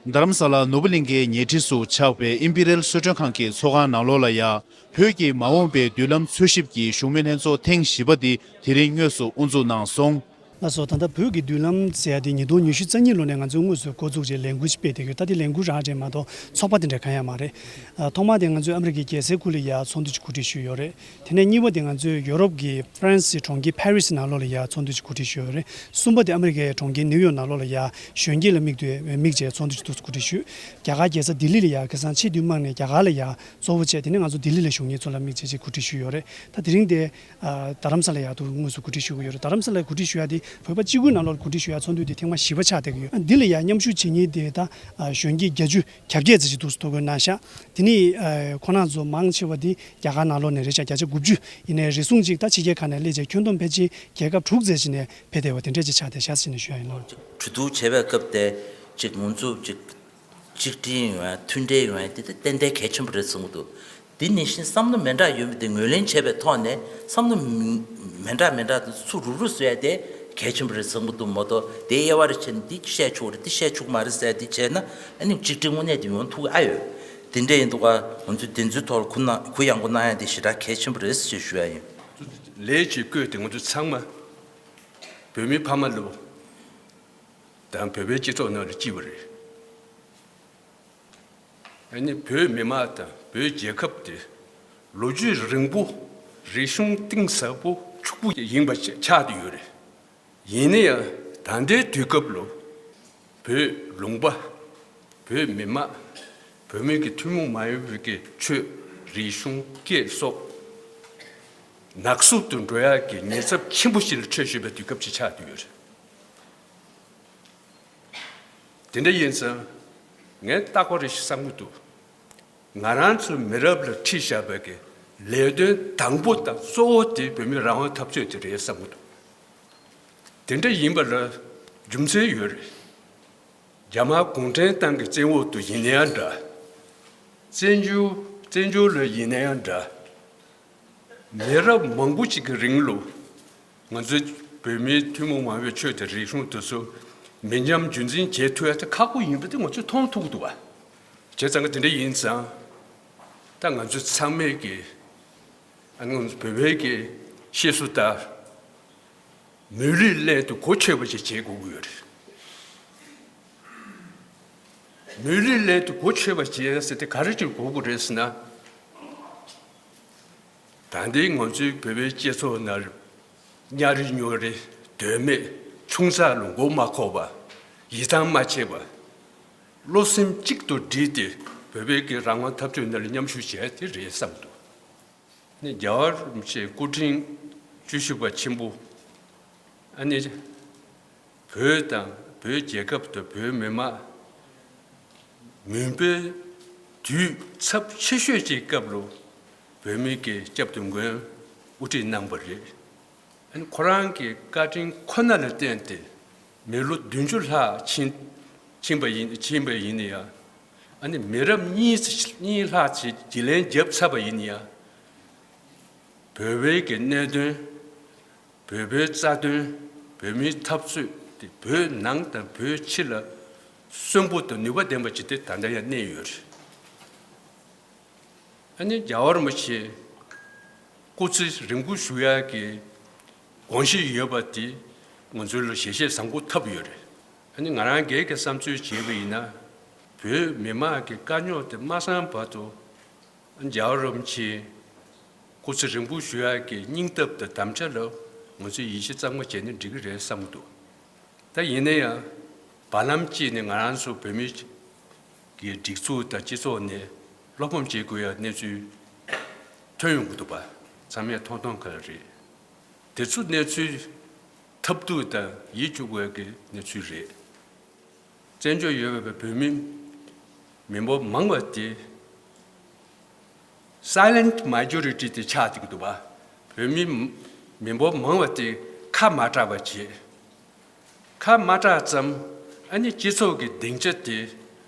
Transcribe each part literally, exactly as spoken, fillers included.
རྡ་རམ་ས་ལ་ནོར་བུ་གླིང་གའི་ཉེ་འཁྲིས་སུ་ཆགས་པའི་ཨིམ་པི་རེལ་གསོལ་མགྲོན་ཁང་གི་ཚོགས་ཁང་ནང་ལོགས་ལ་ཡ། བོད་ཀྱི་མ་འོངས་པའི་མདུན་ལམ་འཚོལ་ཞིབ་ཀྱི་བཞུགས་མོལ་ལྷན་ཚོགས་ཐེངས་བཞི་པ་འདི་དེ་རིང་དངོས་སུ་དབུ་འཛུགས་གནང་སོང་། ལགས་སོ། ད་ལྟ་བོད་ཀྱི་མདུན་ལམ་ཟེར་ཡ་དེ་ཉིས་སྟོང་ཉི་ཤུ་རྩ་གཉིས་ལོ་ནས་ང་ཚོས་དངོས་སུ་འགོ་བཙུགས་བྱས་ལས་འགུལ་ཞིག་སྤེལ་བསྡད་ཡོད། ད་དེ་ལས་འགུལ་རང་རེད་མ་གཏོགས་ཚོགས་པ་དེ་འདྲ་གང་ཡང་མ་རེད། ཨ། ཐོག་མར་དེ་ང་ཚོས་ཨ་མི་རི་ཀའི་རྒྱལ་སའི་ཁུལ་ལ་ཡ་ཚོགས་འདུ་ཅིག་གོ་སྒྲིག་ཞུས་ཡོད་རེད། དེ་ནས་གཉིས་པ་དེ་ང་ཚོས་ཡོ་རོབ་ཀྱི་ཧྥ་རན་སི་གྲོང་ཁྱེར་ཕ་རི་སི་ནང་ལོགས་ལ་ཡ་ཚོགས་འདུ་ཅིག་གོ་སྒྲིག་ཞུས་ཡོད་རེད། གསུམ་པ་དེ་ཨ་མི་རི་ཀའི་གྲོང་ཁྱེར་ནིའུ་ཡོག་ནང་ལོགས་ལ་ཡ་གཞོན་སྐྱེས་ལ་དམིགས་ཏེ་དམིགས་བྱས་ཚོགས་འདུ་ཅིག་ཏུ་གོ་སྒྲིག་ཞུས། རྒྱ་གར་རྒྱལ་ས་ལྡི་ལི་ལ་ཡ་ཁ་སང་ཆེས་མཐོའི་དམག་ནས་རྒྱ་གར་ལ་ཡ་གཙོ་བོ་བྱས། དེ་ནས་ང་ཚོ་ལྡི་ལི་ལ་བཞུགས་མཁན་ཚོ་ལ་དམིགས་བྱས་ཅིག་གོ་སྒྲིག་ཞུས་ཡོད་རེད། ད་དེ་རིང་དེ། ཨ། རྡ་རམ་ས་ལ་ཡ་དུ་དངོས་སུ་གོ་སྒྲིག་ཞུ་གི་ཡོད་རེད། རྡ་རམ་ས་ལ་གོ་སྒྲིག་ཞུ་ཡ་དེ་བོད་པ་གཅིག་པུའི་ནང་ལོགས་གོ་སྒྲིག་ཞུ་ཡ་ཚོགས་འདུ་དེ་ཐེངས་མ་བཞི་པ་ཆགས་བསྡད་ཀྱི་ཡོད། འདི་ལ་ཡ་མཉམ་ཞུགས་བྱེད་མཁན་དེ་ད་གཞོན་སྐྱེས་བརྒྱད་ཅུ་གྱ་བརྒྱད་ཙམ་ཞིག་འདུག་སེ་ཐོ་འགོད་གནང་ཤག་དེ་ནི་ཁོང་རྣམ་ཚོ་མང་ཆེ་བ་དེ་རྒྱ་གར་ནང་ལོགས་ནས་རེད་ཤག་བརྒྱ་ཆ་དགུ་བཅུ་ཡིན་ནའི་རེ་ཟུང་ཅིག་ད་ཕྱི་རྒྱལ་ཁག་ནས་སླེབས་བྱས་ཁྱོན་བསྡོམས་ཕལ་ཆེར་རྒྱལ་ཁབ་དྲུག་ཙམ་ཞིག་ནས་ཕེབས་བསྡད་པ་དེ་འདྲ་ཅིག་ཆགས་བསྡད་ཤག་ཟེར་ནས་ཞུ་ཡ་ཡིན་ལགས། གྲོས་བསྡུར་བྱེད་པའི་སྐབས་དེ་ཅིག་ང་ཚོ་ཅིག་གཅིག་སྒྲིལ་ཡོང་ཡ། མཐུན་སྒྲིལ་ཡོང་ཡ་དེ་ཏན་ཏན་གལ་ཆེན་པོ་རེད་བསམ་གྱི་འདུག་དེ་ནང་བཞིན་བསམ་བློ་མི་འདྲ་ཡོད་མེད་དེ་ངོས་ལེན་བྱས་པའི་ཐོག་ནས་བསམ་བློ་མི་མི་འདྲ་མི་འདྲ་དེ་ཚུར་རུག་རུག་བཟོ་ཡ་དེ་གལ་ཆེན་པོ་རེད་བསམ་གྱི་འདུག་མ་གཏོགས་དེ་དབྱེ་བ་རེ་ཕྱེ་ནས་འདི་བཤད་ཆོག་རེད། འདི་བཤད་ཆོག་མ་རེད་ཟེར་ཡ་དེ་བྱས་ན་ཨ་ནི་གཅིག་སྒྲིལ་དངོས་གནས་དེ་ཡོང་ཐུབ་ཨ་ཡོད། དེ་འདྲ་ཡིན་དུས་ང་ཚོས་དེ་ཚོའི་ཐོག་ལ་ཁུ་ན་ཁུ་ཡངས་པོ་གནང་ཡ་དེ་ཞེ་དྲག་གལ་ཆེན་པོ་རེད་ཅེས་ཞུ་ཡ་ཡིན། ལས་ཀྱི་བཀོད་དེ་ང་ཚོ་ཚང་མ་བོད་མི་ཕ་མ་ལོ། དང་བོད་པའི་སྤྱི་ཚོགས་ནང་ལ་སྐྱིད་པ་རེད། ཨ་ནི་བོད་མི་མང་དང་བོད་རྒྱལ་ཁབ་དེ་ལོ་རྒྱུས་རིང་པོ། རིག་གཞུང་གཏིང་ཟབ་པོ་ཕྱུག་པོ་ཡིན་པ་ཆགས་བསྡད་ཡོད་རེད། ཡིན་ན་ཡང་ད་ལྟའི་དུས་སྐབས་ལ་བོད་ལུང་པ། བོད་མི་མང་། བོད་མི་གི་ཐུན་མོང་མ་ཡིན་པའི་གི་ཆོས། རིག་གཞུང་། སྐད་སོགས་ནག་བསུབ་ཏུ་འགྲོ་ཡག་གི་ཉེན་ཚབས་ཆེན་པོ་ཞིག་ལ་འཕྲད་བཞིན་པའི་དུས་སྐབས་ཅིག་ཆགས་བསྡད་ཡོད་རེད། དེ་འདྲ་ཡིན་ཙང་ངས་རྟག་པར་རེ་ཞིག་བསམ་གྱི་འདུག་ང་རང་ཚོའི་མི་རབས་ལ་ཁྲིད་བཞག་པའི་གི་ལས་དོན་དང་པོ་དང་གཙོ་བོ་དེ་བོད་མིའི་རང་དབང་འཐབ་རྩོད་དེ་རེད་བསམ་གྱི་འདུག་དེ་འདྲ་ཡིན་པ་ལ་རྒྱུ་མཚན་ཡོད་རེད། རྒྱ་དམར་གུང་ཁྲན་ཏང་གི་བཙན་འོག་ཏུ་ཡིན་ན་ཡང་འདྲ། བཙན་བྱོལ་བཙན་བྱོལ་ལ་ཡིན་ན་ཡང་འདྲ། མི་རབས་མང་པོ་ཅིག་གི་རིང་ལ་ང་ཚོའི་བོད་མིའི་ཐུན་མོང་མ་ཡིན་པའི་ཆོས་དང་རིག་གཞུང་དེ་ཚོ་མི་ཉམས་རྒྱུན་འཛིན་བྱེད་ཐུབ་ཡ་དེ་ཁག་པོ་ཡིན་པ་དེ་ང་ཚོས་མཐོང་ཐུབ་ཀྱི་འདུག་བ། བྱས་ཙང་དེ་འདྲ་ཡིན་ཙང་ད་ང་ཚོ་ཚང་མས་ཀྱི་ཨ་ང་ཚོ་བོད་པའི་གི་བཤད་སྲོལ་ལྟར། མི་ལུས་སླད་དུ་གོ་ཆོད་པ་ཞིག་བྱེད་དགོས་ཀྱི་ཡོད་རེད། མི་ལུས་སླད་དུ་གོ་ཆོད་པ་བྱེད་ཟེར་ཏེ་ག་རེ་ཅིག་གོ་དགོས་རེད་ཟེར་ན། ད་ལྟའི་ང་ཚོའི་བོད་པའི་སྤྱི་ཚོགས་ནང་གཉའ་རི་སྨྱོ་རི། དོན་མེད་ཆུང་ཙག་ལ་མགོ་མ་འཁོར་བ། ཡིད་ཐང་མ་ཆད་པ། བློ་སེམས་གཅིག་ཏུ་བསྒྲིལ་ཏེ་བོད་པའི་གི་རང་དབང་འཐབ་རྩོད་ནང་ལ་མཉམ་ཞུགས་བྱས་དེ་རེད་བསམ་འདུག་ནི་རྒྱལ་བ་རིན་པོ་ཆེའི་སྐུ་ཕྲེང་བཅུ་བཞི་པ་ཆེན་པོ། ཨ་ནི། བོད་དང་བོད་རྒྱལ་ཁབ་དང་བོད་མི་མང་། མུན་པའི་དུས་ཚབས་ཆེ་ཤོས་ཀྱི་སྐབས་ལ་བོད་མི་གི་སྐྱབས་དང་མགོན་དབུ་ཁྲིད་གནང་བ་རེད། ཨ་ནི་ཁོ་རང་གི་བཀའ་དྲིན་ཁོ་ན་ལ་བརྟེན་ཏེ་མི་ལོ་བདུན་ཅུ་ལྷག་ཕྱིན་ཕྱིན་པ་ཡིན་ཕྱིན་པ་ཡིན་ན་ཡང་། ཨ་ནི་མི་རབས་གཉིས་གཉིས་ལྷག་ཅིག་གྱེན་ལངས་བརྒྱབ་ཚར་བ་ཡིན་ན་ཡང་། བོད་པའི་གི་གནད་དོན། བོད་པའི་རྩ་དོན། བོད་མིའི་འཐབ་རྩོད་དེ་བོད་ནང་དང་བོད་ཕྱི་ལ་གསོན་པོ་དང་ནུས་པ་ལྡན་པ་ཅིག་དེ་ད་ལྟ་ཡང་གནས་ཡོད་རེད། ཨ་ནི་རྒྱལ་བ་རིན་པོ་ཆེ་སྐུ་ཚེ་རིང་པོ་བཞུགས་ཡག་གི་དགོངས་གཞི་ཡོད་པ་དེ་ང་ཚོ་ལ་ཞལ་བཞེས་བཟང་པོ་ཐོབ་ཡོད་རེད། ཨ་ནི་ང་རང་སྒེར་གྱི་བསམ་ཚུལ་བྱས་པ་ཡིན་ན་བོད་མི་མང་གི་དཀའ་རྙོག་དེ་མ་སངས་བར་དུ། རྒྱལ་བ་རིན་པོ་ཆེ་སྐུ་ཚེ་རིང་པོ་བཞུགས་ཡག་གི་སྙིང་སྟོབས་དང་དམ་བཅའ་ལ་ང་ཚོས་ཡིད་ཆེས་གཙང་མ་བྱས་ནས་འགྲིག་གི་རེད་བསམ་གྱི་འདུག་ད་ཡིན་ན་ཡང་བར་ལམ་གཅིག་ནས་ང་རང་ཚོ་བོད་མི་གི་སྒྲིག་འཛུགས་དང་སྤྱི་ཚོགས་ནས་བློ་ཕམ་བྱེད་དགོས་ཡག་གནས་ཚུལ་ཐོན་ཡོང་གི་འདུག་པ་ཚང་མས་མཐོང་མཐོང་ག་ལ་རེད། དེ་ཚོ་གནས་ཚུལ་ཐབས་སྡུག་དང་ཡིད་སྐྱོ་དགོས་ཀྱི་གནས་ཚུལ་རེད། བཙན་བྱོལ་ཡོད་པའི་བོད་མི་མི་འབོར་མང་བ་དེ་silent majority དེ་ཆགས་བསྡད་ཀྱི་འདུག་པ། བོད་མི་མི་འབོར་མང་བ་དེ་ཁ་མ་གྲགས་པ་བྱས། ཁ་མ་གྲགས་ཙམ་ཨ་ནི་སྤྱི་ཚོགས་ཀྱི་སྡིངས་ཆ་དེ་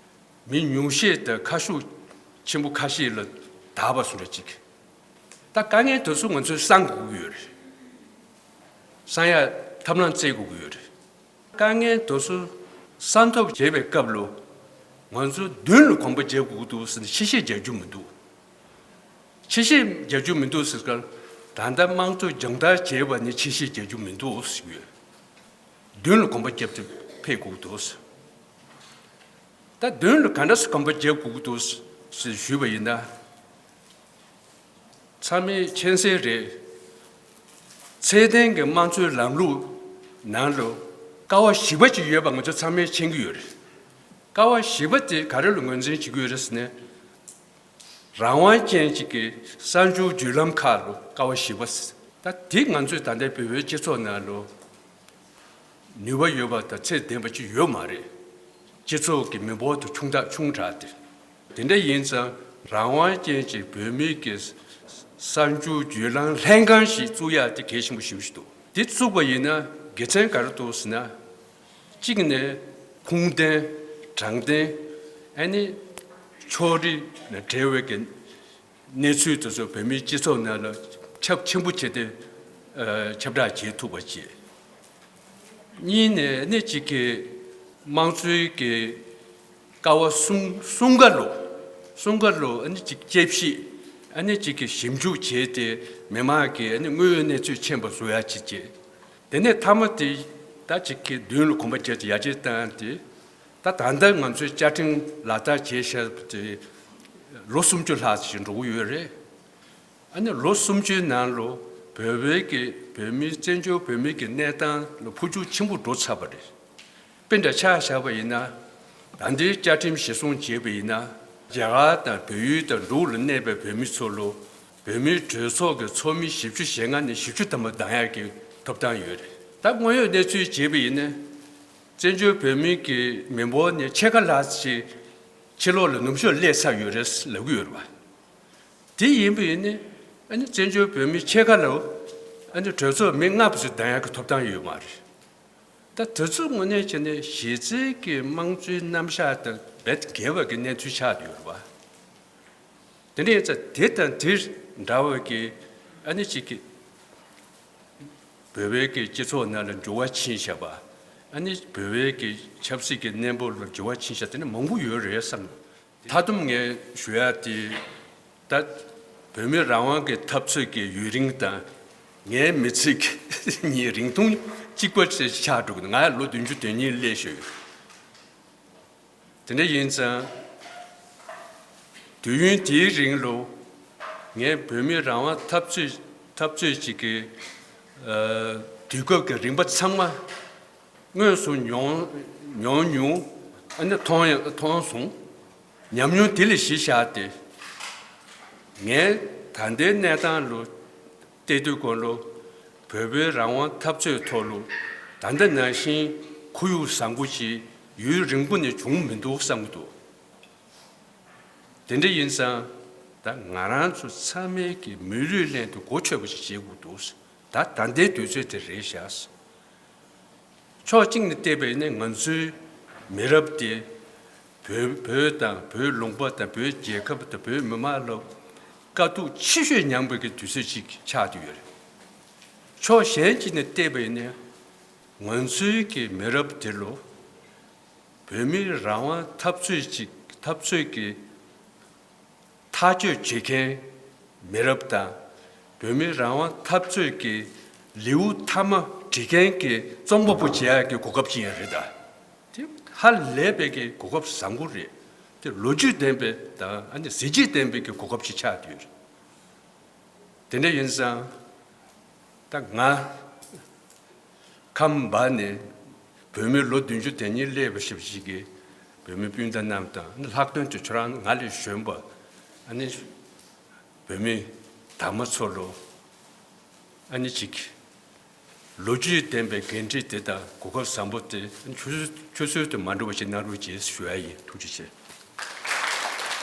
མི་ཉུང་ཤས་དང་ཁ་ཤུགས་ཆེན་པོ་ཁ་ཤས་ལ་དར་བ་སོང་འདྲ་ཅིག་ད་དཀའ་ངལ་དེ་ཚོ་ང་ཚོས་སངས་དགོས་ཀྱི་ཡོད་རེད། སངས་ཡག་ཐབས་ལམ་བཙལ་དགོས་ཀྱི་ཡོད་རེད། དཀའ་ངལ་དེ་ཚོ་སངས་ཐབས་བྱེད་པའི་སྐབས་ལ། ང་ཚོ་མདུན་ལ་གོམ་པ་རྒྱག་དགོས་ཀྱི་འདུག་ཟེར་ནས་ཕྱི་བཤད་རྒྱག་རྒྱུ་མི་འདུག་ཕྱི་བཤད་རྒྱག་རྒྱུ་མི་འདུག་ཟེར་སྐབས། ད་ལྟ་དམངས་གཙོ་སྦྱོང་བརྡར་བྱས་པ་ནི་ཕྱི་བཤད་རྒྱག་རྒྱུ་མི་འདུག་ཟེར་གྱི་ཡོད། མདུན་ལ་གོམ་པ་རྒྱབ་སྟེ་ཕེབས་དགོས་ཀྱི་འདུག་ད་མདུན་ལ་ག་འདྲ་སེ་གོམ་པ་རྒྱབ་དགོས་ཀྱི་འདུག་ཟེར་ཞུས་པ་ཡིན་ན། ཚང་མས་མཁྱེན་གསལ་རེད། ཚད་ལྡན་གྱི་དམངས་གཙོའི་ལམ་ལུགས་ནང་ལ་ཀ་བ་བཞི་པ་ཅིག་ཡོད་པ་ང་ཚོ་ཚང་མས་མཁྱེན་གྱི་ཡོད་རེད། ཀ་བ་བཞི་པ་དེ་ག་རེ་ལ་ངོས་འཛིན་བྱེད་ཀྱི་ཡོད་རེད་ཟེར་ན། རང་དབང་ཅན་ཅིག་གི་གསར་འགྱུར་བརྒྱུད་ལམ་ཁག་ལ་ཀ་བ་བཞི་པ་ཟེར། ད་དེ་ང་ཚོས་ད་ལྟའི་བོད་པའི་སྤྱི་ཚོགས་ནང་ལ་ནུས་པ་ཡོད་པ་དང་ཚད་ལྡན་པ་ཅིག་ཡོད་མ་རེད། སྤྱི་ཚོགས་ཀྱི་མི་འབོར་དེ་ཆུང་དྲགས་ཆུང་དྲགས་ཏེ། དེ་འདྲ་ཡིན་ཙང་རང་དབང་ཅན་གྱི་བོད་མི་གི་གསར་འགྱུར་བརྒྱུད་ལམ་ལྷན་ཁང་ཞིག་བཙུགས་ཡག་དེ་གལ་ཆེན་པོ་ཞེ་པོ་ཞིག་འདུག་དེ་བཙུགས་པ་ཡིན་ན་དགེ་མཚན་ག་རེ་འདུག་ཟེར་ན། གཅིག་ནས་ཁུངས་ལྡན། དྲང་བདེན། ཨ་ནི་ཕྱོགས་རིས་ལ་འབྲེལ་བའི་གི་གནས་ཚུལ་དེ་ཚོ་བོད་མིའི་སྤྱི་ཚོགས་ནང་ལ་ཁྱབ་ཆེན་པོ་བྱས་ཏེ་ཨ་ཁྱབ་བསྒྲགས་བྱེད་ཐུབ་པ་བྱས། གཉིས་ནས་ཨ་ནི་གཅིག་གི་དམངས་གཙོའི་གི་ཀ་བ་གསུམ་གསུམ་ཀ་ལོ། གསུམ་ཀ་ལོ་ཨ་ནི་གཅིག་དཔྱད་ཞིབ། ཨ་ནི་གཅིག་གི་ཞིབ་འཇུག་བྱས་ཏེ་མི་མང་གི་ཨ་ནི་དངོས་ཡོད་གནས་ཚུལ་མཁྱེན་པ་བཟོ་ཡག་ཅིག་བྱས། དེ་ནས་མཐའ་མ་དེ་ད་གཅིག་གི་མདུན་ལ་གོམ་པ་བརྒྱབ་སྟེ་ཡར་རྒྱས་བཏང་སྟེ། ད་ད་ལྟ་ང་ཚོའི་བཅའ་ཁྲིམས་ལག་བསྟར་བྱས་བཞག་པ་དེ་ལོ་སུམ་ཅུ་ལྷག་ཅིག་འགྲོ་གི་ཡོད་རེད། ཨ་ནི་ལོ་སུམ་ཅུའི་ནང་ལ་བོད་པའི་གི་བོད་མི་བཙན་བྱོལ་བོད་མི་གི་གནས་སྟངས་ལ་འཕོ་འགྱུར་ཆེན་པོ་འགྲོ་ཚར་བ་རེད། དཔེ་འདྲ་ཆ་བཞག་པ་ཡིན་ན། ད་ལྟའི་བཅའ་ཁྲིམས་གཞིར་བཟུང་བྱས་པ་ཡིན་ན། རྒྱ་གར་དང་བལ་ཡུལ་དང་འབྲུག་ལ་གནས་པའི་བོད་མི་ཚོ་ལ་བོད་མིའི་གྲོས་ཚོགས་ཀྱི་ཚོགས་མི་བཞི་བཅུ་ཞེ་ལྔ་ནས་བཞི་བཅུ་ཐམ་པ་འདེམས་ཡག་གི་ཐོབ་ཐང་ཡོད་རེད། ད་དངོས་ཡོད་གནས་ཚུལ་བྱས་པ་ཡིན་ན། བཙན་བྱོལ་བོད་མི་གི་མི་འབོར་ནས་ཕྱེད་ཀ་ལྷག་ཅིག་ཕྱི་ལོགས་ལ་ནུབ་ཕྱོགས་སླེབས་ཚར་ཡོད་རེད་ལབ་ཀྱི་ཡོད་རེད་པ། དེ་ཡིན་པ་ཡིན་ནའི་ཨ་ནི་བཙན་བྱོལ་བོད་མི་ཕྱེད་ཀ་ལ་ཨ་ནི་གྲོས་ཚོགས་མི་ལྔ་བཅུ་འདེམས་ཡག་གི་ཐོབ་ཐང་ཡོད་མ་རེད། ད་དེ་ཚོའི་ངོས་ནས་བྱས་ནས་གཞི་རྩའི་གི་དམངས་གཙོའི་རྣམ་གཞག་དང་རྦད་འགལ་བ་གི་གནས་ཚུལ་ཆགས་ཡོད་རེད་པ། དེ་འདྲ་ཡིན་ཙང་དེ་དང་དེ་འདྲ་བ་གི་ཨ་ནི་གཅིག་གི་བོད་པའི་གི་སྤྱི་ཚོགས་ནང་ལ་འགྱུར་བ་ཕྱིན་བཞག་པ། ཨ་ནི་བོད་པའི་གི་ཆབ་སྲིད་ཀྱི་གནས་བབ་ལ་འགྱུར་བ་ཕྱིན་བཞག་དེ་འདྲ་མང་པོ་ཡོད་རེད་བསམ། མཐའ་སྡོམ་ངས་ཞུ་ཡག་དེ། ད་བོད་མི་རང་དབང་གི་འཐབ་རྩོད་ཀྱི་ཡུན་རིང་དང་། ངའི་མི་ཚེ་གི་ཉིན་རིང་ཐུང་གཅིག་པ་ཞིག་ཆགས་འགྲོ་གི་འདུག་ང་ལོ་བདུན་ཅུ་དོན་གཉིས་སླེབས་ཤག་དེ་འདྲ་ཡིན་ཙང་། དུས་ཡུན་དེའི་རིང་ལ། ངས་བོད་མི་རང་དབང་འཐབ་རྩོད་འཐབ་རྩོད་ཅིག་གི་ཨ་དུས་སྐབས་ཀྱི་རིམ་པ་ཚང་མ་དངོས་སུ་མྱོང་མྱོང་མྱོང་། ཨ་ནི་མཐོང་ཡང་མཐོང་སོང་། ཉམས་མྱོང་དེ་ལ་གཞི་བཞག་སྟེ། ངས་ད་ལྟའི་གནས་སྟངས་ལ་བལྟས་དུས་སྒང་ལ། བོད་པའི་རང་དབང་འཐབ་རྩོད་ཐོག་ལ་ད་ལྟ་ནང་བཞིན་ཁོར་ཡུག་བཟང་པོ་ཞིག་ཡུན་རིང་པོ་ནས་བྱུང་མི་འདུག་བསམ་གྱི་འདུག་དེ་འདྲ་ཡིན་ཙང་། ད་ང་རང་ཚོ་ཚང་མས་ཀྱི་མི་ལུས་ལེན་དུ་གོ་ཆོད་པ་ཞིག་བྱེད་དགོས་འདུག་ད་ད་ལྟའི་དུས་ཚོད་དེ་རེད་ཤག་ཕྱོགས་གཅིག་ནས་བལྟས་པ་ཡིན་ན་ང་ཚོའི་མི་རབས་དེ། བོད་བོད་དང་བོད་ལུང་པ་དང་བོད་རྒྱལ་ཁབ་དང་བོད་མི་མང་ལ་དཀའ་སྡུག་ཆེ་ཤོས་མྱངས་པའི་གི་དུས་ཚོད་ཅིག་ཆགས་བསྡད་ཡོད་རེད། ཕྱོགས་གཞན་གཅིག་ནས་བལྟས་པ་ཡིན་ན། ང་ཚོའི་གི་མི་རབས་དེ་ལ་བོད་མིའི་རང་དབང་འཐབ་རྩོད་ཅིག་འཐབ་རྩོད་ཀྱི་ཐག་གཅོད་བྱེད་མཁན་མི་རབས་དང་། བོད་མིའི་རང་དབང་འཐབ་རྩོད་ཀྱི་ལེའུ་མཐའ་མ་འབྲི་མཁན་གྱི་རྩོམ་པ་པོ་བྱེད་ཡག་གི་གོ་སྐབས་ཅིག་ཡང་རེད་ད། དེ་ཧ་ལས་པའི་གི་གོ་སྐབས་བཟང་པོ་རེད། དེ་ལོ་རྒྱུས་ལྡན་པའི་དང་ཨ་ནི་གཟི་བརྗིད་ལྡན་པའི་གི་གོ་སྐབས་ཅིག་ཆགས་བསྡད་ཡོད་རེད། དེ་འདྲ་ཡིན་ཙང་། ད་ང་ཁམས་པ་ནས་བོད་མི་ལོ་བདུན་ཅུ་དོན་གཉིས་སླེབས་པ་ཞིག་ཅིག་གི་བོད་མི་སྤུན་ཟླ་རྣམས་དང་ཨ་ནི་ལྷག་དོན་དུ་ཁྱོད་རང་ང་ལས་གཞོན་པ་ཨ་ནི་བོད་མི་དར་མ་ཚོ་ལ་ཨ་ནི་ཅིག་ལོ་རྒྱུས་ལྡན་པའི་འགན་འཁྲི་དེ་དང་གོ་སྐབས་བཟང་པོ་དེ་ཨ་ནི་ཆུད་ཆུད་ཟོས་དུ་མ་འགྲོ་བ་ཞིག་གནང་རོགས་བྱེད་ཞུ་ཡ་ཡིན། ཐུགས་རྗེ་ཆེ།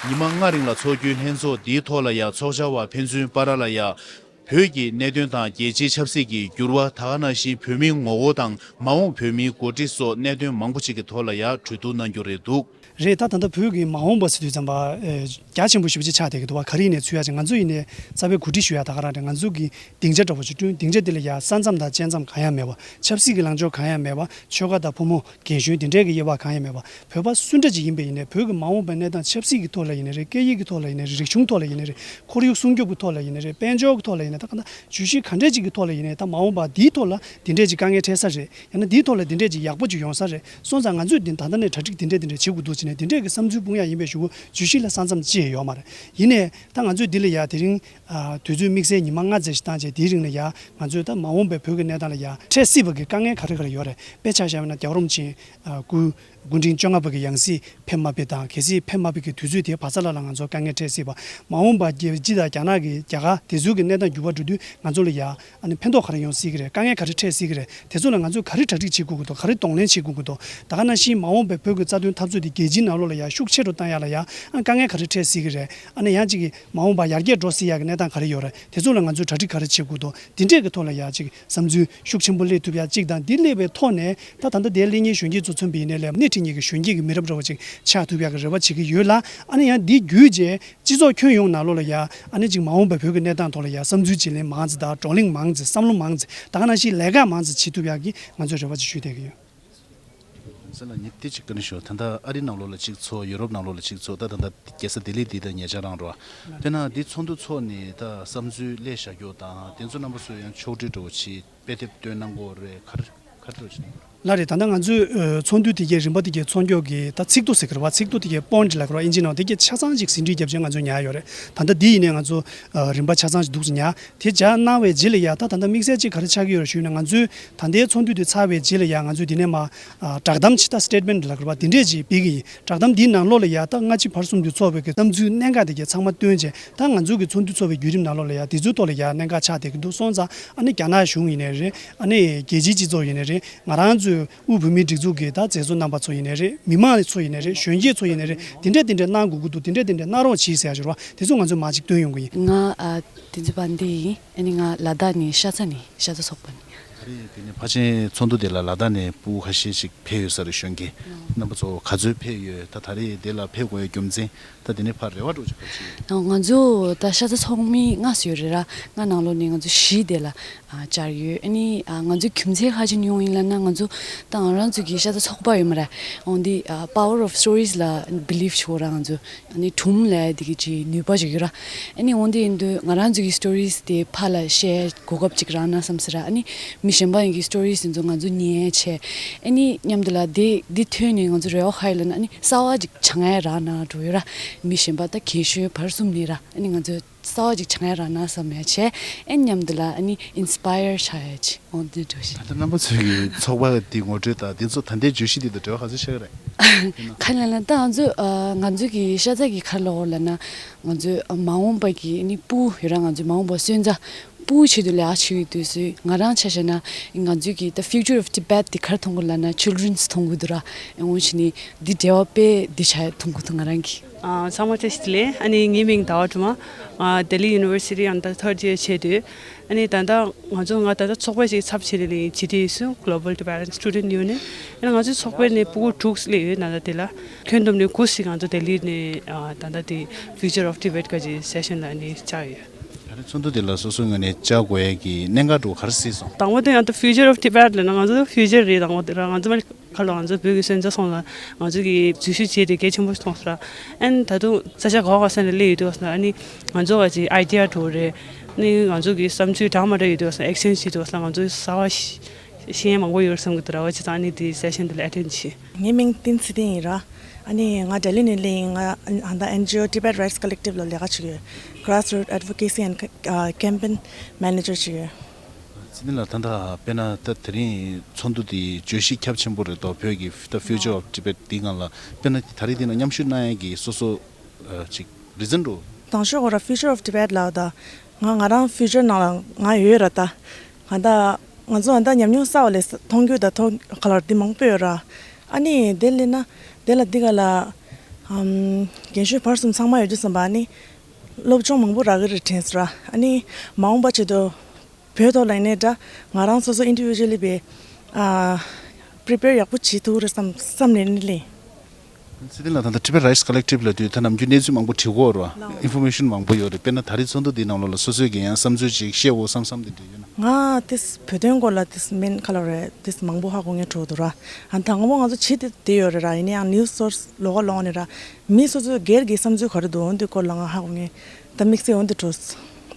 ཉི་མ་ལྔ་རིང་ལ་འཚོགས་རྒྱུའི་ལྷན་ཚོགས་འདིའི་ཐོག་ལ་ཡང་ཚོགས་བཅར་བ་ཕན་ཚུན་བར་ལ་ཡང་། བོད་ཀྱི་གནད་དོན་དང་རྒྱལ་སྤྱིའི་ཆབ་སྲིད་ཀྱི་འགྱུར་བ། ད་ག་ནང་བཞིན་བོད་མིའི་ངོ་བོ་དང་མ་འོངས་བོད་མིའི་འགོ་ཁྲིད་སོགས་གནད་དོན་མང་པོ་ཞིག་གི་ཐོག་ལ་ཡང་གྲོས་བསྡུར་གནང་རྒྱུ་རེད་འདུག་རེད། ད་ད་ལྟ་བོད་ཀྱི་མ་འོངས་པ་ཟེར་དུས་ཙམ་པ་ཨེ་རྒྱ་ཆེན་པོ་ཞེ་པོ་ཅིག་ཆགས་བསྡད་ཀྱི་འདུག་བ། ག་རེ་ཡིན་ནའི་ཚུད་ཡ་ཅིག་ང་ཚོ་ཡིན་ནའི་རྩ་བའི་གོ་སྒྲིག་ཞུ་ཡ་ད་ག་རང་རེད། ང་ཚོ་གི་སྡིངས་ཆ་འདྲ་པོ་ཅིག་བསྐྲུན། སྡིངས་ཆ་དེ་ལ་ཡ་ས་མཚམས་དང་བཅད་མཚམས་གང་ཡང་མེད་པ། ཆབ་སྲིད་ཀྱི་ལངས་ཕྱོགས་གང་ཡང་མེད་པ། ཆོལ་ཁ་དང་ཕོ་མོ་རྒན་གཞོན་དེ་འདྲས་ཀྱི་དབྱེ་བ་གང་ཡང་མེད་པ། བོད་པ་སུ་འདྲ་ཅིག་ཡིན་པ་ཡིན་ནའི་བོད་ཀྱི་མ་འོངས་པའི་གནས་སྟངས་ཆབ་སྲིད་ཀྱི་ཐོག་ལ་ཡིན་ནའི་རེད། སྐད་ཡིག་གི་ཐོག་ལ་ཡིན་ནའི་རེད། རིག་གཞུང་ཐོག་ལ་ཡིན་ནའི་རེད། ཁོར་ཡུག་སྲུང་སྐྱོབ་ཀྱི་ཐོག་ལ་ཡིན་ནའི་རེད། དཔལ་འབྱོར་གྱི་ཐོག་ལ་ཡིན་ནའི་ད་ག་ད་བརྗོད་གཞི་ག་འདྲས་ཅིག་གི་ཐོག་ལ་ཡིན་ནའི་ད་མ་འོངས་པ་འདིའི་ཐོག་ལ་འདི་འདྲས་ཅིག་དཀའ་ངལ་འཕྲད་ས་རེད། ཡང་ན་འདིའི་ཐོག་ལ་འདི་འདྲས་ཅིག་ཡག་པོ་ཅིག་ཡོང་ས་རེད། སོང་ཙང་ང་ཚོས་འདི་ད་ལྟ་ནས་གྲ་སྒྲིག་འདི་འདྲས་འདི་འདྲས་བྱེད་དགོས་འདུག་ཅེས་ནས་འདི་འདྲས་ཀྱི་བསམ་ཚུལ་སྤུངས་ཡ་ཡིན་པའི་གཞུག་གུ་བརྗོད་གཞི་ལ་ས་མཚམས་ཅི་ཡང་ཡོད་མ་རེད། ཡིན་ནའི་ད་ང་ཚོས་འདི་ལ་ཡ་དེ་རིང་ཨ་དུས་ཚོད་དམིགས་བསལ་ཉི་མ་ལྔ་ཙམ་ཞིག་བཏང་བྱས་དེའི་རིང་ལ་ཡ་ང་ཚོས་ད་མ་འོངས་པའི་བོད་ཀྱི་གནས་སྟངས་ལ་ཡ་འཕྲད་སྲིད་པ་གི་དཀའ་ངལ་ག་རེ་ག་རེ་ཡོད་རེད། དཔེ་ཆ་བཞག་པ་ན་རྒྱལ་བ་རིན་པོ་ཆེ་ཨ་སྐུ་སྐུ་ཕྲེང་བཅོ་ལྔ་པ་གི་ཡང་སྲིད་ཕེབས་མ་ཕེབས་དང་། གལ་སྲིད་ཕེབས་མ་ཕེབས་ཀྱི་དུས་ཚོད་དེའི་བར་མཚམས་ལ་ལ་ང་ཚོ་དཀའ་ངལ་འཕྲད་སྲིད་པ། མ་འོངས་པ་རྒྱལ་སྤྱི་དང་རྒྱ་ནག་གི་རྒྱ་གར་དེ་ཚོའི་གི་གནས་སྟངས་འགྱུར་བ་འགྲོ་དུས་ང་ཚོ་ལ་ཡ་ཨ་ནི་ཕན་ཐོགས་ག་རེ་ཡོང་སྲིད་ཀྱི་རེད། དཀའ་ངལ་ག་རེ་འཕྲད་སྲིད་ཀྱི་རེད། དེ་ཚོ་ལ་ང་ཚོས་ག་རེ་གྲ་སྒྲིག་བྱེད་དགོས་ཀྱི་འདུག་ག་རེ་གདོང་ལེན་བྱེད་དགོས་ཀྱི་འདུག་ད་ག་ནང་བཞིན་མ་འོངས་པའི་བོད་ཀྱི་རྩ་དོན་འཐབ་རྩོད་དེ་རྒྱལ་སྤྱིའི་ནང་ལོགས་ལ་ཡ་ཤུགས་ཆེ་རུ་བཏང་ཡ་ལ་ཡ་ཨ་དཀའ་ངལ་ག་རེ་འཕྲད་སྲིད་ཀྱི་རེད། ཨ་ནི་ཡང་གཅིག་གི་མ་འོངས་པ་ཡར་རྒྱས་འགྲོ་སྲིད་ཡ་གི་གནས་སྟངས་ག་རེ་ཡོད་རེད། དེ་ཚོ་ལ་ང་ཚོས་གྲ་སྒྲིག་ག་རེ་བྱེད་དགོས་འདུག་དེ་འདྲས་ཀྱི་ཐོག་ལ་ཡ་གཅིག་བསམ་ཚུལ་ཤུགས་ཆེན་པོ་སླེབས་ཐུབ་ཡ་གཅིག་དང་། འདི་སླེབས་པའི་ཐོག་ནས་ད་ད་ལྟ་དེ་སླེབས་མཁན་གཞོན་སྐྱེས་ཚོ་མཚོན་པ་ཡིན་ནའི་ལས་སྣེ་ཁྲིད་མཁན་གྱི་གཞོན་སྐྱེས་ཀྱི་མི་རབས་འདྲ་བོ་ཅིག་ཆགས་ཐུབ་ཡ་གི་རེ་བ་བྱེད་ཀྱི་ཡོད་ལ། ཨ་ནི་ཡང་འདི་བརྒྱུད་རྗེས་སྤྱི་ཚོགས་ཁྱོན་ཡོངས་ནང་ལོགས་ལ་ཡ་ཨ་ནི་ཅིག་མ་འོངས་པའི་བོད་ཀྱི་གནས་སྟངས་ཐོག་ལ་ཡ་བསམ་ཚུལ་བརྗེ་ལེན་མང་ཙམ་དང་། བགྲོ་གླེང་མང་ཙམ། བསམ་བློ་མང་ཙམ། ད་ག་ནང་བཞིན་ལས་ཀ་མང་ཙམ་བྱེད་ཐུབ་ཡག་གི་ང་ཚོས་རེ་བ་ཅིག་ཞུ་བསྡད་ཀྱི་ཡོད། ཟེར་ན་ཉིད་དེ་ཅིག་བཀའ་འདྲི་ཞུ། ད་ལྟ་ཨ་རི་ནང་ལོགས་ལ་ཅིག་ཚོགས། ཡུ་རོབ་ནང་ལོགས་ལ་ཅིག་ཚོགས། ད་ད་ལྟ་རྒྱལ་ས་ལྡི་ལི་འདི་ད་ཉེ་ཆར་རང་རེད་བ། དཔེར་ན་འདི་ཚོགས་འདུ་ཚོགས་ནས་ད་བསམ་ཚུལ་སླད་བཞག་རྒྱུ་དང་། དེ་ཚོ་རྣམ་པ་ཚོས་ཡང་ཕྱོགས་སྒྲིག་འདྲ་བོ་བྱེད། དཔེ་དེབ་བཏོན་གནང་དགོས་རེད། ག་རེ་ག་རེ་འདྲ་བོ་བྱེད་གནང་དགོས་རེད། ལགས་རེད། ད་ལྟ་ང་ཚོས་ཨ་ཚོགས་འདུ་དེ་གའི་རིམ་པ་དེ་གའི་ཚོགས་མགྱོགས་ཀྱི་ད་ཚིག་ཐོ་ཟེར་གི་རེད་བ། ཚིག་ཐོ་དེ་གའི་པོན་ཊི་ལབ་གི་རེད་བ། ཨིན་ཇི་ནང་དེ་གའི་ཆ་ཚང་ཅིག་ཟིན་བྲིས་བརྒྱབ་བྱས་ང་ཚོ་ཉར་ཡོད་རེད། ད་ལྟ་འདི་ཡིན་ནའི་ང་ཚོ་ཨ་རིམ་པ་ཆ་ཚང་ཅིག་འདུག་སེ་ཉར། དེ་བརྒྱབ་གནང་བའི་རྗེས་ལ་ཡ་ད་ད་ལྟ་དམིགས་བསལ་ཅིག་ག་རེ་ཆགས་ཀྱི་ཡོད་རེད་ཞུས་ན། ང་ཚོས་ད་ལྟའི་ཚོགས་འདུ་དེ་ཚར་བའི་རྗེས་ལ་ཡ་ང་ཚོས་འདི་ནས་མར་ཨ་བསྒྲགས་གཏམ་ཅིག་ད་སི་ཊེཊ་མེན་ཊི་ལབ་གི་རེད་བ། དེ་འདྲས་ཅིག་སྤེལ་གི་ཡིན། བསྒྲགས་གཏམ་འདིའི་ནང་ལོགས་ལ་ཡ་ད་སྔ་ཕྱི་བར་གསུམ་དུ་ཚོགས་པའི་གི་བསམ་ཚུལ་གནད་འགག་དེ་གའི་ཚང་མ་བཏོན་བྱས། ད་ང་ཚོ་གི་ཚོགས་འདུ་ཚོགས་པའི་བརྒྱུད་རིམ་ནང་ལོགས་ལ་ཡ་དེ་ཚོའི་ཐོག་ལ་ཡ་གནད་འགག་ཆགས་བསྡད་ཀྱི་འདུག་སོང་ཙང་ཨ་ནི་རྒྱ་ནག་གཞུང་ཡིན་ནའི་རེད། ཨ་ནི་རྒྱལ་སྤྱིའི་སྤྱི་ཚོགས་ཡིན་ནའི་རེད། ང་རང་ཚོའི་དབུས་བོད་མིའི་སྒྲིག་འཛུགས་ཀྱི་ད་མཛད་གཙོ་རྣམ་པ་ཚོ་ཡིན་ནའི་རེད། མི་མང་ཚོ་ཡིན་ནའི་རེད། གཞོན་སྐྱེས་ཚོ་ཡིན་ནའི་རེད། དེ་འདྲས་དེ་འདྲས་གནང་དགོས་ཀྱི་འདུག་དེ་འདྲས་དེ་འདྲས་གནང་རོགས་གྱིས་ཟེར་ཡ་ཞུ་རོགས། དེ་ཚོ་ང་ཚོས་མར་ཅིག་བཏོན་ཡོང་གི་ཡིན། ང་ཨ་བསྟན་འཛིན་དཔལ་ལྡན་ཡིན། ཨ་ནི་ང་ལ་དྭགས་ནས་ཤ་ཚ་ནས་ཤ་ཚ་ཚོགས་པ་ནས། ད་རེས་དེ་ནས་ཕལ་ཆེར་ཚོགས་འདུ་དེ་ལ་ལ་དྭགས་ནས་ཕྲུ་གུ་ཁ་ཤས་ཤིག་ཕེབས་ཡོད་ས་རེད། གཞོན་སྐྱེས་རྣམ་པ་ཚོ་ག་ཚོད་ཕེབས་ཡོད། ད་ད་རེས་དེ་ལ་ཕེབས་དགོས་ཡའི་རྒྱུ་མཚན། ད་དེ་ནས་ཕར་རེ་བ་འདྲ་བོ་ཅིག་ག་རེ་བྱེད་ཡོད། ང་ཚོ་ད་ཤ་ཚ་ཚོགས་མི་ལྔ་ཙམ་ཡོད་རེད་ར། ལྔ་ནང་ལོགས་ནས་ང་ཚོ་བཞི་དེ་ལ་ཨ་བཅར་ཡོད། ཨ་ནི་ཨ་ང་ཚོའི་རྒྱུ་མཚན་ཧ་ཅང་ཡོང་ཡིན་ལབ་ན། ང་ཚོ་ད་ང་རང་ཚོ་གི་ཤ་ཚ་ཚོགས་པ་ཡོད་མ་རེད། འོན་ཏེ་ཨ་power of stories ལ་believe བྱེད་དགོས་ར། ང་ཚོ་ཨ་ནི་སྒྲུང་ལབ་ཡ་དེ་གི་ཅིག་ནུས་པ་ཅིག་ཡོད་ར། ཨ་ནི་འོན་ཏེ་ཡིན་དུས་ང་རང་ཚོ་གི་stories དེ་ཕར་ལ་བཤད་གོ་སྐབས་ཅིག་རག་ན་བསམ་སོང་ར། ཨ་ནི་མི་གཞན་པ་ཡིན་གྱི་stories དེ་ཚོ་ང་ཚོ་ཉན་ཡ་བྱས། ཨ་ནི་མཉམ་དུ་ལ་དེ་འདི་ཐོན་ནས་ང་ཚོ་རེ་བ་ག་རེ་ཡོད་ལབ་ན། ཨ་ནི་གསར་བ་ཅིག་སྦྱང་ཡ་རག་ན་འགྲོ་ཡོད་ར། མི་གཞན་པ་ད་རྒན་གཞོན་བར་གསུམ་ནས་ར། ཨ་ནི་ང་ཚོ་གསར་བ་ཅིག་སྦྱང་ཡ་རག་ན་བསམ་ཡ་བྱས། ཨ་ནི་མཉམ་དུ་ལ་ཨ་ནི་inspire ཆགས་ཡ་ཅིག་འོང་དུས་འགྲོ་ཞིག་ད་ལྟ་རྣམ་པ་ཚོའི་གི་ཚོགས་པ་འདི་ངོ་སྤྲོད་དང་འདི་ཚོ་ད་ལྟའི་བརྗོད་གཞི་འདི་དང་འབྲེལ་བ་ག་ཚོད་ཆགས་ཀྱི་རེད། ག་ལབ་ན་ད་ང་ཚོ་ཨ་ང་ཚོ་གི་ཤ་ཚ་གི་ག་རེ་ལབ་དགོས་ལབ་ན། ང་ཚོའི་ཨ་མ་འོངས་པ་གི་ཨ་ནི་ཕྲུ་གུ་ཡོད་ར། ང་ཚོའི་མ་འོངས་པ་སོན་རྩ་ཕྲུ་གུའི་ཆེད་དུ་ལས་ཀ་བྱེད་ཀྱི་འདུག་ཟེར། ང་རང་ཆ་བཞག་ན་ང་ཚོའི་གི་the future of Tibet དེ་ག་རེ་མཐོང་གི་ལབ་ན་childrenས་མཐོང་གི་འདུག་ར། འོ་བྱས་ནས་འདི་འབྲེལ་བ་དཔེ་འདི་ཆགས་མཐོང་གི་འདུག་ང་རང་གི། ཨ་ཚང་མ་བཀྲ་ཤིས་བདེ་ལེགས། ཨ་ནི་ངའི་མིང་ཟླ་བ་སྒྲོལ་མ། ཨ་Delhi University under third year བྱས་དུས། ཨ་ནི་ད་ལྟ་ང་ཚོ་ང་ད་ལྟ་ཚོགས་པ་ཞིག་ཚབ་བྱས་ནས་ལས་ཇི་ཊི་ཨེ་ཡུ། Global Tibetan Student Union། ཨ་ནི་ང་ཚོའི་ཚོགས་པའི་ནས་ཕྲུ་གུ་དྲུག་སླེབས་ཡོད་ད་ལྟ་དེ་ལ། ཁྱོན་བསྡོམས་ནས་དགུ་ཞིག་ང་ཚོ་ལྡི་ལི་ནས་ཨ་ད་ལྟ་དེ་Future of Tibet ག་ཅིག་སེ་ཤན་ལ་ནི་བཅར་ཡོད། ད་རེས་ཚོགས་འདུ་དེ་ལ་སོ་སོའི་ངོས་ནས་བཅར་དགོས་ཡས་ཀྱི་གནད་འགག་འདྲ་བོ་ག་རེ་གཟིགས་སོང་། དང་པོ་དེ་ཡང་ད་Future of Tibet ལབ་ན་ང་ཚོ་ཕིའུ་ཅར་རེད། དང་པོ་དེ་ར་ང་ཚོ་མ་ཁ་ལོ་ང་ཚོ་བོད་ཀྱི་སོན་རྩ་སོང་ལ་ང་ཚོ་གི་འཛུལ་ཞུགས་བྱས་ཏེ་གལ་ཆེན་པོ་མཐོང་སོང་ར། ཨན་ད་དུང་ས་ཆ་ག་བ་ག་ས་ནས་སླེབས་ཡོད་དུས་ས་ཨ་ནི་ང་ཚོ་ག་ཅིག་ཨའི་ཌི་ཡ་འདྲ་བོ་རེད། ཨ་ནི་ང་ཚོ་གི་བསམ་ཚུལ་འདྲ་མ་འདྲ་ཡོད་དུས་ས་ཨེག་སི་ཅེན་ཇི་བྱེད་དུས་ས་ང་ཚོ་གསར་བ་ཤེས་ཡས་མང་པོ་ཡོད་བསམ་གི་འདུག་ར། བ་བྱས་ཙང་ཨ་ནི་དེ་སེ་ཤན་དེ་ལ་ཨེ་ཊེན་ཌི་བྱས། ངའི་མིང་བསྟན་ཚེ་བརྟན་ཡིན་ར། ཨ་ནི་ང་ལྡི་ལི་ནས་སླེབས་ཡིན། ང་ད་ལྟ་ཨེན་ཇི་ཨོ་Tibet Rights Collective ལ་ལས་ཀ་བྱེད་ཀྱི་ཡོད། Grassroot Advocacy and Campaign Manager བྱེད་ཀྱི་ཡོད། ཚེ་བརྟན་ལགས། ད་ལྟ་དཔེར་ན་ད་དེ་རིང་ཚོགས་འདུ་འདི་བརྗོད་གཞི་ཁྱབ་ཆེན་པོ་རེད་དོ། བོད་ཀྱི་The Future of Tibet འདིའི་སྒང་ལ། དཔེར་ན་ད་རེས་འདི་ནང་མཉམ་ཞུགས་གནང་ཡས་ཀྱི་སོ་སོ་ཨ་ཅིག་རི་ཛན་འདྲ་བོ། དང་ཤོས་ཁོ་ར་Future of Tibet ལབ་ད་ང་ང་རང་ཕིའུ་ཅར་ནང་ལ་ང་ཡོད་ར། ད་ང་ད་ང་ཚོ་ང་ད་ཉམས་མྱོང་གསར་བ་ལས་མཐོང་རྒྱུ་ད་མཐོང་ག་ལ་འདི་མང་པོ་ཡོད་ར། ཨ་ནི་དེ་ལས་ན་དེ་ལ་འདི་ག་ལ་ཨམ་རྒན་གཞོན་བར་གསུམ་ཚང་མ་ཡོད་དུས་ཙམ་པ་ཨ་ནི་སློབ་སྦྱོང་མང་པོ་རག་གི་རེད་དྲན་སོང་ར། ཨ་ནི་མ་འོངས་པ་ཆེད་དུ་བོད་ཐོག་ལ་ཡིན་ནའི་འདྲ་ང་རང་སོ་སོ་ཨིན་ཌི་བི་ཇུ་ཨལ་ལི་བའི་ཨ་པི་རི་པེར་ཡག་པོ་བྱེད་ཐུབ་ཀྱི་རེད་བསམ་བསམ་ནས་ནི་ལས། ཚེ་བརྟན་ལགས། ད་ལྟ་Tibet Rights Collective ལབ་དུས་ད་ནམ་རྒྱུན་གནས་ཚུལ་མང་པོ་བྲིས་ཡོད་རེད་བ། ལགས། Information མང་པོ་ཡོད་རེད། དཔེར་ན་ད་རེས་ཚོགས་འདུ་འདིའི་ནང་ལོགས་ལ་སོ་སོའི་གི་ཡང་བསམ་ཚུལ་ཅིག་བཤད་འོ་བསམ་བསམ་དེ་འདྲ་ཡོད་ན། ང་དེ་བོད་དོན་སྐོར་ལ་དེ་མིན་ག་ལབ་རེད། དེ་མང་པོ་ཧ་གོ་མཁན་འགྲོ་འདུག་ར། ཨ་དང་པོ་ང་ཚོ་བྱེད་དེ་དེ་ཡོད་རེད་ར། ཡིན་ན་ཡང་news source ལོགས་ཀ་ལོགས་ནས་ར། མི་སོ་སོའི་སྒེར་གྱི་བསམ་ཚུལ་ག་རེ་འདུག་འོན་དེ་སྐོར་ལ་ང་ཧ་གོ་མཁན་ད་དམིགས་བསལ་འོན་དེ་འགྲོ་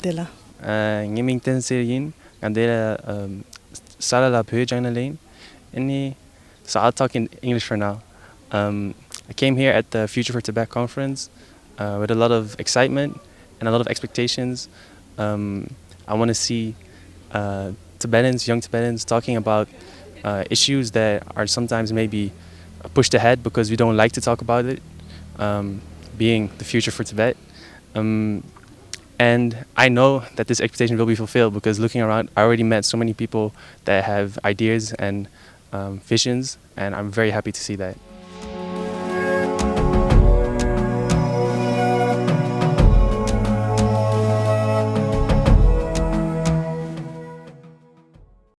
དེ་ལ། ཨ། ངའི་མིང་བསྟན་འཛིན་ཡིན། ང་འདི་ལ་ཨམ་ས་ལ་ལ་བོད་སྦྱང་ན་ལེན། ཨ་ནི། So I'll talk in English for now. Um, I came here at the Future for Tibet conference uh, with a lot of excitement and a lot of expectations. Um, I want to see uh, Tibetans, young Tibetans, talking about uh, issues that are sometimes maybe pushed ahead because we don't like to talk about it, um, being the future for Tibet. Um, and I know that this expectation will be fulfilled because looking around, I already met so many people that have ideas and um, visions, and I'm very happy to see that.